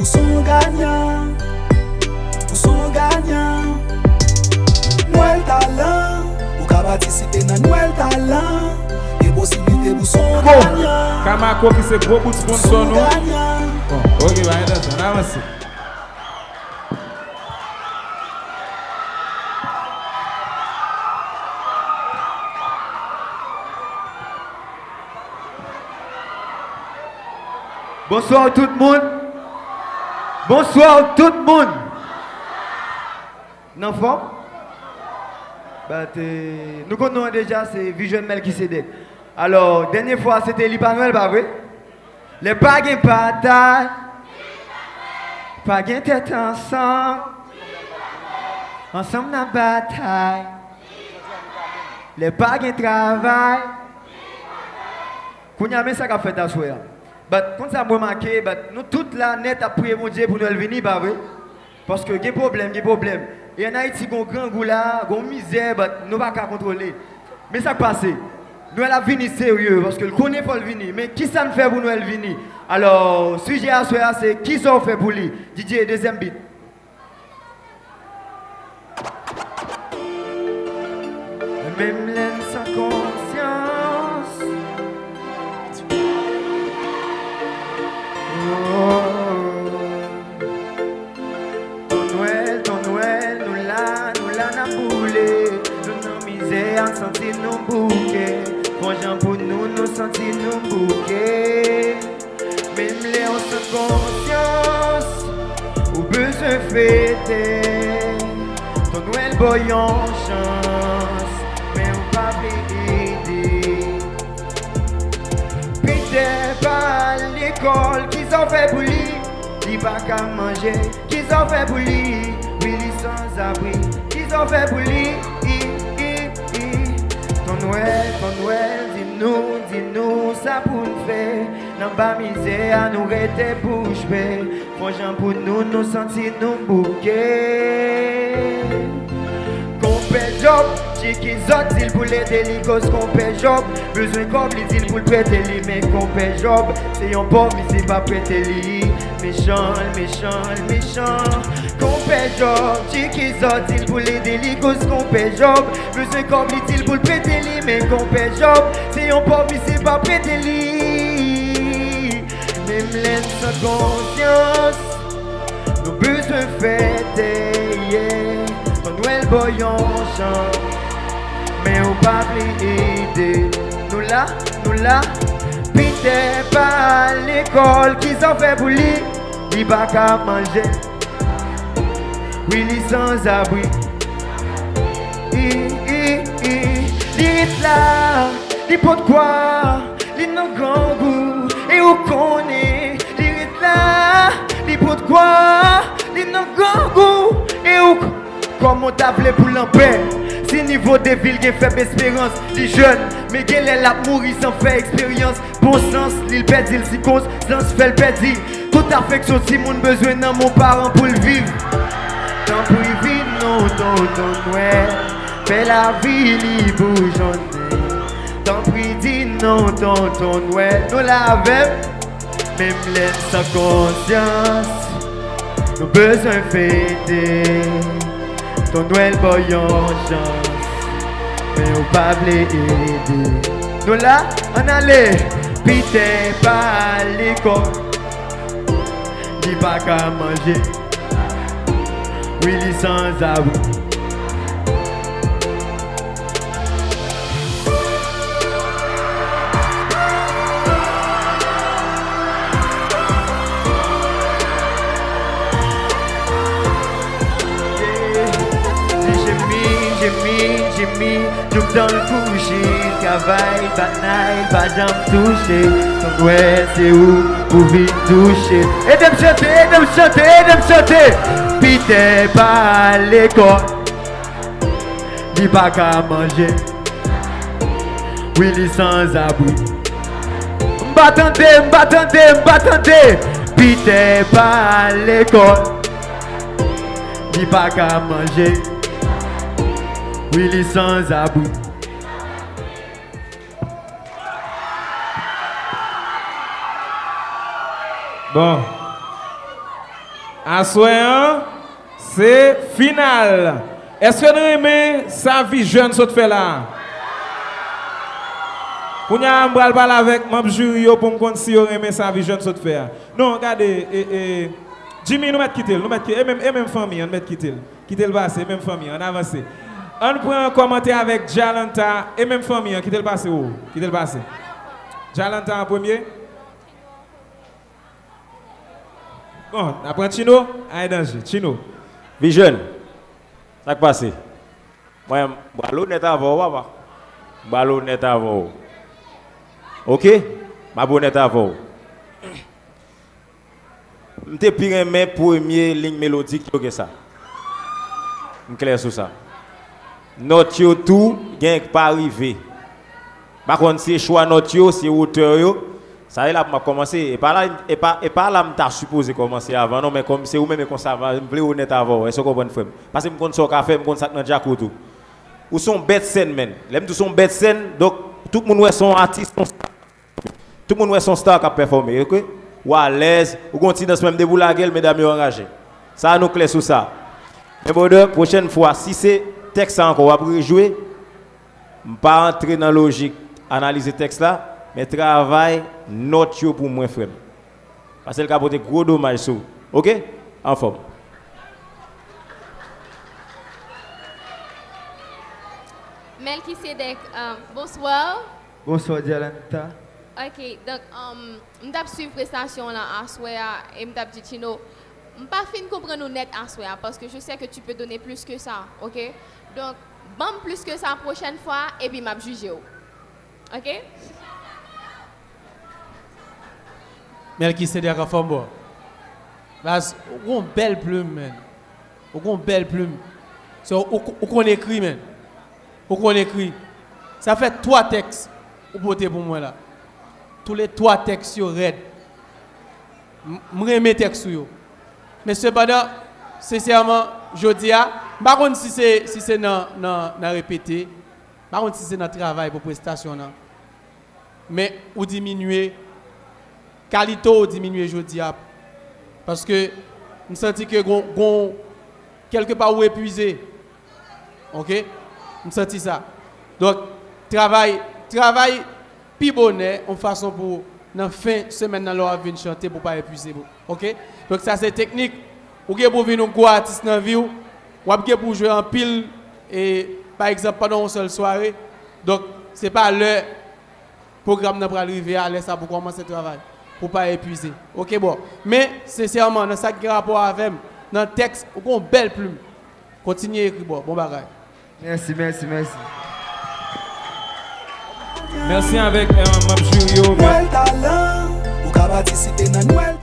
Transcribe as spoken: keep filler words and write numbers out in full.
Son ganyan, ou son ganyan. Nwèl Talan, ou ka patisipe nan Nwèl Talan. Gen posiblite pou son ganyan. Kamako ki se gwo bout sponsò nou. Bon, ok, pa gen tansyon, ann avanse. Bonswa tout moun. Bonswa tout moun. N anfòm? But, eh, nou konn non an deja, se Vision Melkisedek. Alò, dènye fwa, se te li pa Nwèl, pa vre? Lè pa gen batay, pa gen tèt ansanm, ansanm n ap batay. Lè pa gen travay, kounye a, men sa k ap fèt aswè a. But, konn sa m remake, but, nou tout la nèt ap priye Bondye pou Nwèl vini, pa vre? Paske gen pwoblèm, gen pwoblèm. E ann Ayiti, gon grangou la, gon mizè, but, nou pa ka kontwole. Men sa k pase. Nwèl ap vini serye, paske l konnen fò l vini. Men kisa n fè pou Nwèl vini? Alò, sijè aswè a, se kisa w fè pou li? D J, dezyèm beat. Menm lè n san konsyans. Oh. Ton Nwèl, ton Nwèl, nou la, nou la n ap boule. Nou nan mizè a, n santi nou bouke. Fon jan pou nou, nou santi nou bouke. Menm lè w san konsyans, ou bezwen fete. Ton Nwèl ba w yon chans, men ou pa vle ede. Pitè pa al lekòl, kisa w fè pou li? Li pa ka manje, kisa w fè pou li? Wi, li sanzabri, kisa w fè pou li? I, i, i. Ton Nwèl, ton Nwèl, di nou, di nou sa pou n fè. Nan ba mizè a, nou rete bouch be. Fon jan pou nou, nou santi nou bouke. Konpè Jòb, Tchiki Zòt di l pou l ede li, koz Konpè Jòb bezwen kòb, li di l pou l prete li, men Konpè Jòb se yon pòv, misye pa prete li. Mechan l, mechan l, mechan. Konpè Jòb, Tchiki Zòt di l pou l ede li, koz Konpè Jòb bezwen kòb, li di l pou l prete li, men Konpè Jòb se yon pòv, misye pa prete li. Menm lè n san konsyans, nou bezwen fete, yeah. Ton Nwèl ba w yon chans, men ou pa vle ede. Nou la, nou la. Pitè pa al lekòl, kisa w fè pou li? Li pa ka manje. Wi, li sanzabri. I, i, i. Li ret la, li pot kwa, li nan grangou. E ou konnen, li ret la, li pot kwa, li nan grangou. E ou k-, kòman w ta vle pou l anpè? Si nivo de vi l gen fèb esperans, li jèn, men genlè l ap mouri san fè eksperyans. Bon sans li, l pèdi l, sikonstans fè l pèdi tout afeksyon timoun bezwen nan men paran pou l viv. Tanpri vin non, tonton Nwèl, fè lavi li boujonnen. Tanpri di non, tonton Nwèl, nou la avè m. Menm lè n san konsyans, nou bezwen fete. Ton Nwèl ba w yon chans, men ou pa vle ede. Nou la, ann ale. Pitè pa al lekòl, li pa ka manje. Wi, li sanzabri. Li jemi, jemi, jemi, jouk tan l kouche, l travay, l pa nay, l pa janm touche. Ton Nwèl se ou pou vin touche. Ede m chante, ede m chante, ede m chante. Pitè pa al lekòl, li pa ka manje. Wi, li sanzabri. M pa tande, m pa tande, m pa tande. Pitè pa al lekòl, li pa ka manje. Wi, li sanzabri. Bon. Aswè an, se final. Èske n renmen sa Vijèn sot fè la a? Kounye a, m pral pale avèk manm jiri yo pou m konn si yo renmen sa Vijèn sot fè a. Non, gade, e, e, Jimmy, nou mèt kite l, nou mèt kite l. E menm, e menm fanmi an, nou mèt kite l. Kite l pase, e menm fanmi an, ann avanse. Ann pran kòmantè avèk Jalanta, e menm fanmi an, kite l pase, o, kite l pase. Jalanta an premye. Bon, n a pran Chino, anyen danje, Chino. Vijèn, sa k pase? Mwen, m pral onèt avè w, papa. M pral onèt avè w. Oke? M ap onèt avè w. M te pi renmen premye liy melodik yo ke sa. M klè sou sa. Nòt yo tou gen k pa rive. M pa konn si e chwa nòt yo, si e wotè yo. Sa e la pou m ap kòmanse. E pa la, e pa, e pa la m ta sipoze kòmanse avan, non, men kòm se ou menm e konsa, m vle onèt avè w. Èske w konprann, frè m? Paske m konn sa w ka fè, m konn sa k nan djakout ou. Ou se yon bèt sèn, menn. Lè m di w se yon bèt sèn, donk, tout moun wè se yon atis, se yon star. Tout moun wè se yon star k ap pèfòme, oke? Ou alèz, ou gen yon ti dans menm depi w lage l, medam yo anraje. Sa a nou klè sou sa. Men brother, pwochèn fwa, si se tèks sa ankò w ap rejwe, m pa antre nan lojik analize tèks la, men travay nòt yo pou mwen, frè m. Paske l ka pote gwo domaj sou ou. Oke? Anfòm. Melkisedek, um, bonsoir. Bonsoir, Dialanta. Ok, donk, um, m t ap swiv prestasyon w lan aswè a, e m t ap di Chino, m pa fin konprann ou nèt aswè a, paske je sais que tu peux donner plus que ça, ok? Donk, ban m plus que ça pwochèn fwa, epi m ap jije w. Ok? Melkisedek anfòm, bro. Baz, ou gon bèl plim, man. Ou gon bèl plim. So, ou, ou konn ekri, man. Ou konn ekri. Sa fè twa tèks ou pote pou mwen la. Toulètwa tèks yo rèd. M, m renmen tèks ou yo. Men sepandan, sensèman, jodi a, m pa konn si se, si se nan, nan, nan repete, m pa konn si se nan travay pou prestasyon nan. Men ou diminye, kalite w diminye jodi a. Paske m santi ke gon, gon, kèlkepa ou epwize. Ok? M santi sa. Donk, travay, travay pi bonè, yon fason pou, nan fen semèn nan, lè w ap vin chante, pou w pa epwize. Ok? Donk, sa se teknik. Ou gen pou w vin yon gwo atis nan vi w. W ap gen pou w jwe anpil, e, pa egzanp, pandan yon sèl sware. Donk, se pa lè pwogram nan pral rive a, lè sa pou kòmanse travay, pou pa epwize. Ok, bro. Men, sensèman, nan sa k gen rapò avè m, nan tèks, ou gon bèl plim. Kontinye ekri, bro. Bon bagay. Mèsi, mèsi, mèsi. Mèsi avèk eh, manm jiri yo. Nwèl talan, ou ka patisipe nan Nwèl